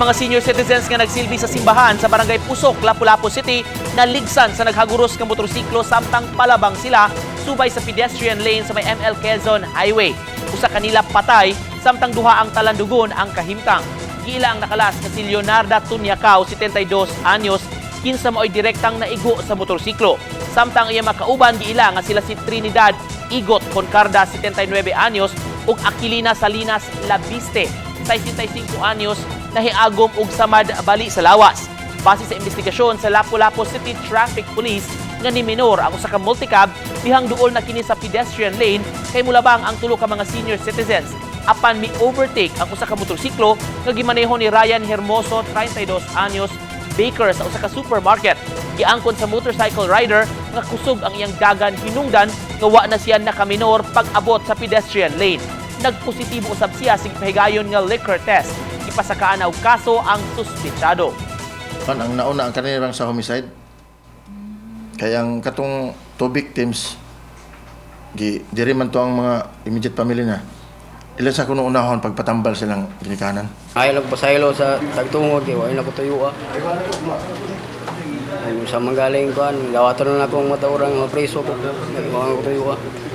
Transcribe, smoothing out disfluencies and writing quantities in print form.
mga senior citizens nga nagsilbi sa simbahan sa Barangay Pusok, Lapu-Lapu City naligsan sa naghaguros nga motorsiklo samtang palabang sila subay sa pedestrian lane sa may ML Quezon Highway. Usa kanila patay samtang duha ang talandugon ang kahimtang. Giila ang nakalas nga si Leonarda Tunyacao, 72 anyos, kinsa maoy direktang naigo sa motorsiklo. Samtang iya makauban giila nga sila si Trinidad Igot Concarda, 79 anyos, ug Aquilina Salinas Labiste, 65 anyos, nahiagom og samad bali sa lawas. Base sa investigasyon sa Lapu-Lapu City Traffic Police nga ni minor ang usa ka multicab dihang duol na kini sa pedestrian lane kay mulabang ang tulo ka mga senior citizens. Apan mi overtake ang usa ka motorsiklo nga gimaneho ni Ryan Hermoso, 32 anyos, baker sa usa ka supermarket. Giangkon sa motorcycle rider nga kusog ang iyang dagan hinungdan nga wa na siya nakaminor pag-abot sa pedestrian lane. Nagpositibo usab siya sa gipahigayon nga liquor test. Gipasakaan na og kaso ang suspetsado. Kan ang nauna ang kanirang sa homicide. Kaya ang katong two victims gi diri man to ang mga immediate family na. Ilan sa kuno unahon pagpatambal silang ginikanan. Ayaw lang pasaylo sa tagtungod kay wala na ko tuyo ah. Ay, sa manggaling kuan, gawaton na akong matawrang mga preso ko. Wala ko tuyo ah.